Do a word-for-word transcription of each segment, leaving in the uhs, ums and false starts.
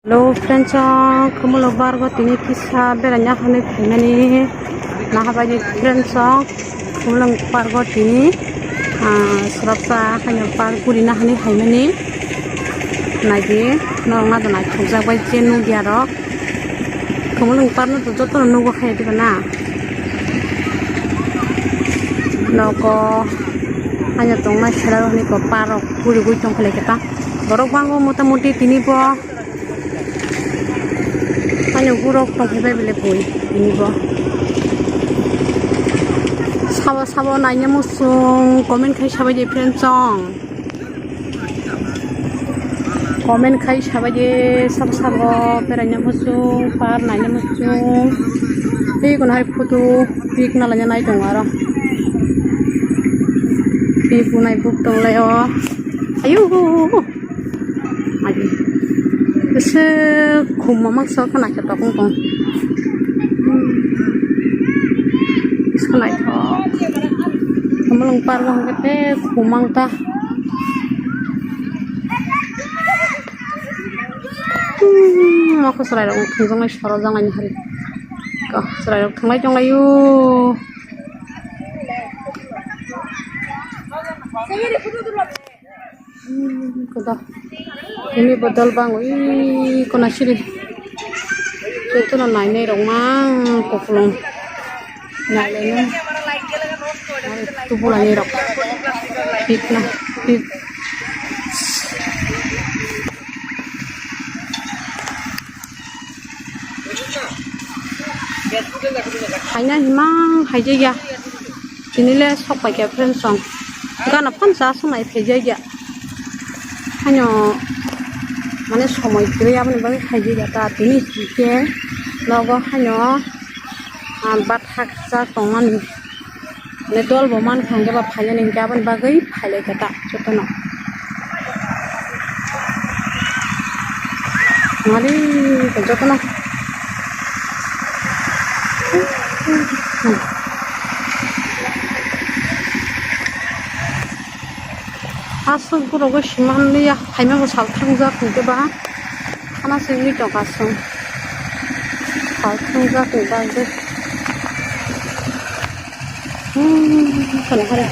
Hello friends song, Khumulwng park o tini kisa beraina hinwi phaimani. Nahabaidi friends song, Khumulwng park o tini, ah, swrapsa haino park gurina hinwi phaimani. Naidi, norok naithotok jak bai je nukya rok. Khumulwng park no to jotono nugo khe diba na. Nogo haino tongnai sera rok hinwi park rok guri guri tongkha lai khe ta. Borok bango mota moti tini bo. Ani borok tongphai bai bele bui tini bo. Sabo sabo naina muchung comment khai sabai di friend song. Comment khai sabai di sabo sabo beraina muchung park naina muchung. Tei kono hai photo pic na laina nai tongo aro. Pic bo nai buk tong lai o. Ayu. Adi. Bwswk khum mamang sok khna khe tokong tong. Bwswk naithok. Khumulwng park o hwnkhe tei khum mang ta. Hmm, mokho chwrai rok thwngjaknai soro jaknai ni hari. Ko chwrai rok thwnglai tonglaio. Koda. Ini bodol bang, ih, kona siri. Jotono nainai rok mang koplong. Nainai nang. Tubulani rok. Pit na, pit. Haina himang haijaya. Tini le sok pai khe friend song. Gana phan cha sung nai phai jai ya. Haino mane somoi kwrwi aboni bagwi phai jai ya ta tini hwnkhe nogo haino, ah, bathak cha tongmani. Mane dol bo man kha hwnkhe ba phai nani hwnkhe aboni bagwi phai lai kha ta jotono. Mani jotono. Aswk borok o siman liya, phaima bo sal thangjak hwnkhe ba, hana se wngwi tongkha aswk, sal thangjak ni bagwi. Hmm, kono hare.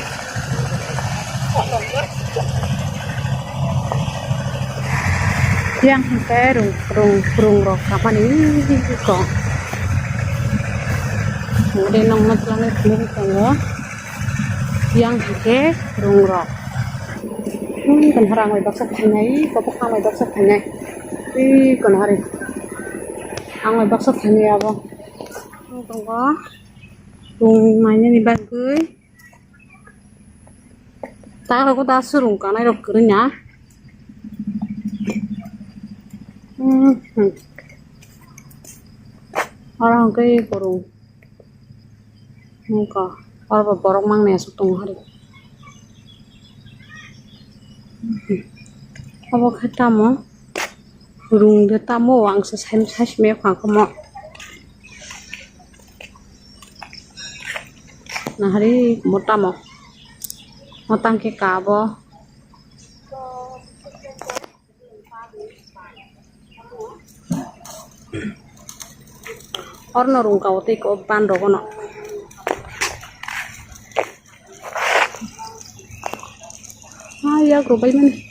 Yang hwnkhe rung, rung, rung rok kamani kok. Ode nongno twlangwi phunuk tongo. Yang hwnkhe rung rok. Hmm, kono hare ang bai baksa phainai, kopo kha ang bai baksa phainai. Ui, kono hare. Ang bai baksa phainai abo. Tongo. Rung mainani bagwi. Ta rogo da surung kanai rok kwrwina. Hmm, hmm. Oro hwnkhe kwrwng. Nokha. Oro bo borok mangnai aswk tongo hari. Hmm. Obo khe tamo? Rung de tamo, ang se sai, sai simi kha kamo. Nahari mo tamo. Mo tang khe kabo. Orno rung kao tei ko ban rogono. Ah, yak rok bai mani.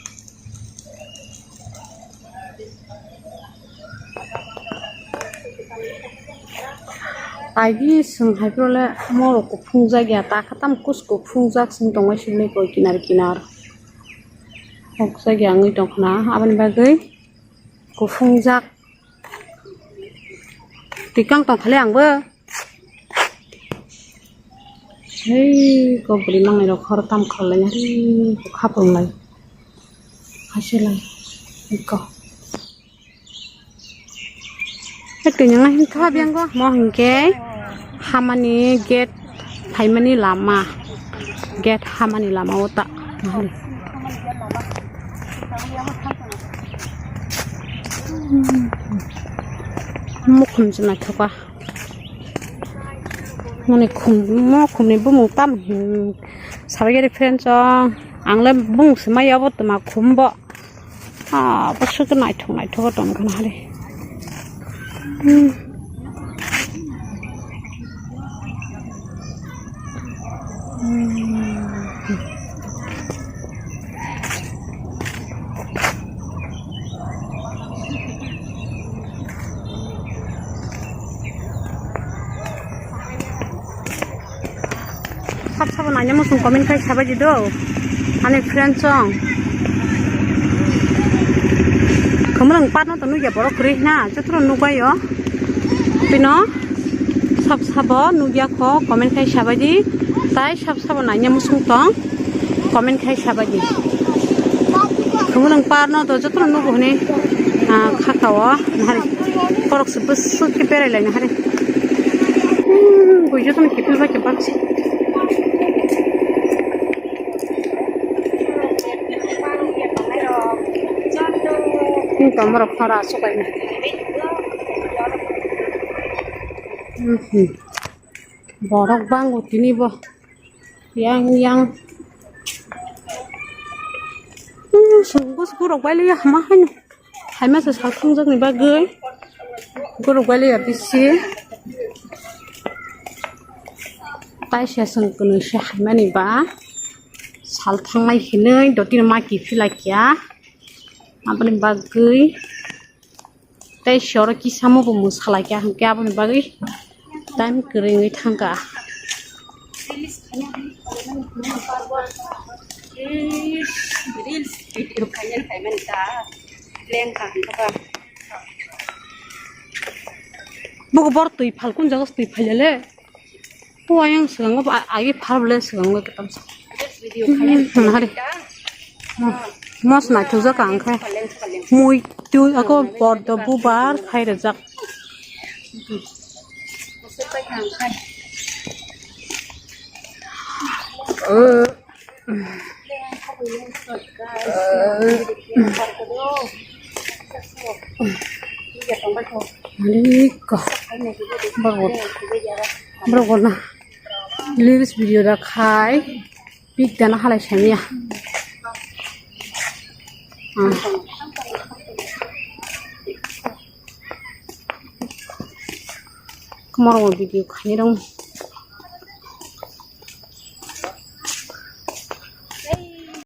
Agi swng hai phuru le morok kuphungjak ya, ta khatam kus kuphungjak swng tongmani simi koi kinar kinar. Hokjak ya wngwi tongkha na, aboni bagwi kuphungjak. Tikang tongthale ang bo. Hei, ko bwrwi mangnai rok hor tam kharlai, hei, ko khapang lai. Haise lai, eko. Hei, twi nang hin kha biang go, mo hinkhe hamani gate phaimani lama. Gate hamani lama o ta. Mukhum se naithoka. Mone khum, mo khumni bumung tam hin sabai gari friends o. Ang le bumung se mai abo tma khum bo. Ah, bo swkhe naithok naithok tong kha na hari. Hmm. Hmm. Sab sabo naina muchung comment khai sabai di do. Ani friend song. Khumrang patno to nugya borok kwrwi na, jotono nugbaio. Pino sab sabo nugya kho comment khai sabai di. Tai sab sabo naina muchung tong comment khai sabai di. Khumrang parno to jotono nugo hwnwi, ah, khakao nahari. Borok se bwswk khe berai lai nahari. Hmm, bui jotono kiphil bai khe baksa. Hmm, tong borok khara aswk bai na. Hmm, hmm. Borok bango tini bo. Yang, yang. Hmm, sung bus borok bai liya hama haino. Haima se salthangjakni bagwi. Borok bai liya bisi. Taisa sung kwnwi se haimani ba. Salthangnai hinwi dotino ma kiphilakya. Aboni bagwi. Tei soro kisa mo bo mwsalaikha, hwnkhe aboni bagwi time kwrwngwi thangkha. Bogo bor twi phal, kun jaga twi phal le. O ayang swngo ba, agi phal ble swngo kitam sa. Nahari. Mos naithokjak ang khe. Mui twi ako pordo bubar khai rwjak. Maliko. Borok, borok na. Lyrics video da khai. Pik dana halai samiya. Ah. Kumar mo video khai rong.